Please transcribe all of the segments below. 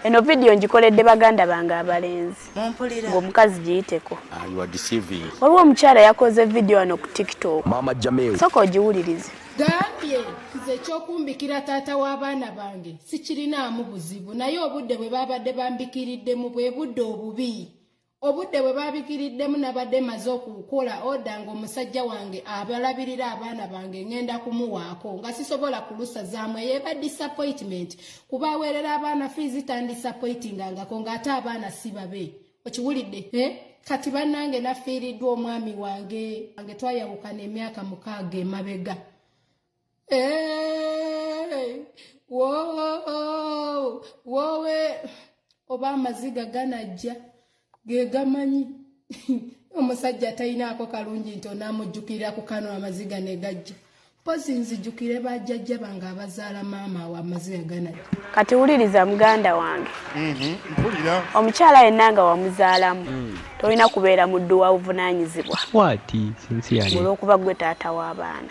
Eno vidiyo ngikoledde baganda bange abalenzi Mumpulira. Ng'omukazi giyiteko. Ah, you are deceiving. Waliwo omukyala yakoze vidiyo wano ku TikTok. Mama Jamil. Sooka ogiwulirize. Gambye nze ekyokumbikira taata w'abaana bange sikirinaamu buzibu, naye obudde bwe babadde bambikiriddemu bwe budde obubi. Obudde bwe babikiriddemu nabadde maze okukola order ng'omusajja wange abalabirira abaana bange ngenda kumuwaako, nga sisobola kulusazaamu. Eyo eba disappointment, kuba aweerera abaana fees, tandisappointingangako ng'ate abaana si babe. Okiwulidde, eh? Kati bannange, nafiiriddwa omwami wange wange twayawukana emyaka 6 emabega. Eh, woo woowe, oba amaziga ganajja ge gamanyi. Omusajja talinaako kalungi nti onaamujjukirira ku kano amaziga ne gajja. Mpozi nzijjukire bajjajja bange abazaala maama awo, amaziga ganajja. Kati wuliriza, muganda wange. Mpulira. Omukyala yenna nga wamuzaalamu, tolina kubeera muddu wa buvunaanyizibwa What? Sincerely. olw'okuba gwe taata w'abaana.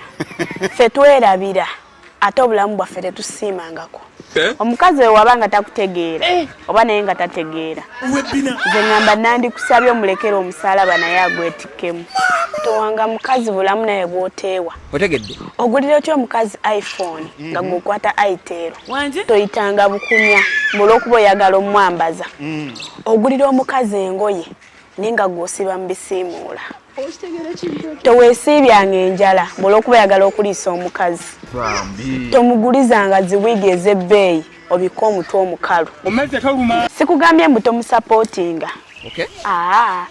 Ffe twerabira, ate obulamu bwaffe tetusiimangako. Omukazi we waba nga takutegeera oba naye nga tategeera, nze ŋŋamba nandikusabye omulekere omusaalaba naye agwetikkemu. Towanga mukazi bulamu naye bw'oteewa. Otegedde? Ogulira otya omukazi iPhone nga gweokwata Itel? Wanje? Toyitanga bukunya olw'okuba oyagala omwambaza. Ogulira omukazi engoye naye nga gw'osiba mu bisiimuula. Toweesiibyanga enjala olw'okuba oyagala okuliisa omukazi. Tomugulizanga ziwiigi ez'ebbeeyi obike omutwe omukalu. Sikugambye mbu tomusapootinga. Aa,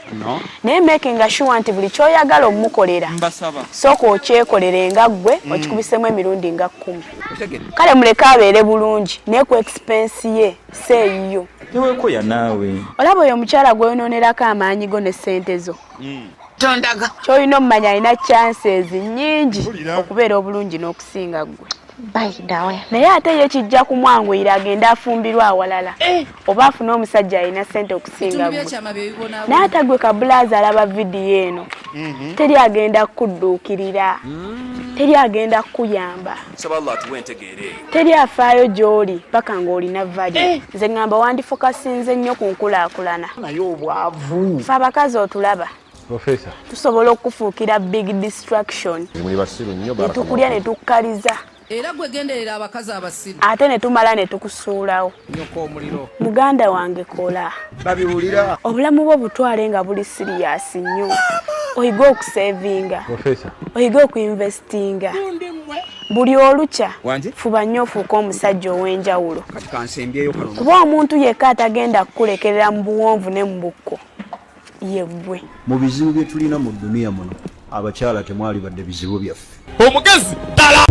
naye makinga sure nti buli kyoyagala omukolera, Mbasaba. sooka okyekolere nga ggwe, okikubisemu emirundi nga 10. Otegedde? Kale muleke abeere bulungi, naye ku expense ye, si eyiyo. Teweekoya naawe. Olaba oyo omukyala gw'oyonoonerako amaanyi go ne ssente zo, Tondaga. kyolina omumanya, alina chances nnyingi Mpulira. okubeera obulungi n'okusinga ggwe. By the way. Naye ate ye kijja kumwanguyira agende afumbirwa awalala oba afune omusajja alina ssente okusinga Ebitundu ggwe. byekyama bye bibonaabona. Naye ate gwe kabulaaza alaba vidiyo eno, teri agenda kukudduukirira, teri agenda kukuyamba. Nsaba Allah atuwe entegeera eyo. Teri afaayo gy'oli paka ng'olina value. Nze ŋŋamba wandifokasinze nnyo ku nkulaakulana. Naye obwavu. Fe abakazi otulaba, Professor. tusobola okukufuukira big distraction. Muli basiru nnyo. Ne tukulya ne tukkaliza. Era gwe genderera abakazi abasiru. Ate ne tumala ne tukusuulawo. Nyoka omuliro. Muganda wange, kola. Babiwulira. Obulamu bwo butwale nga buli serious nnyo, oyige okusevinga, Professor. oyige okuinvestinga buli olukya. Wanje? Fuba nnyo ofuuke omusajja ow'enjawulo, Kati kansembyeyo kano. kuba omuntu yekka atagenda kukulekerera mu buwonvu ne mu bukko ye ggwe. Mu bizibu bye tulina mu duniya muno, abakyala temwali badde bizibu byaffe. Omugezi ddala.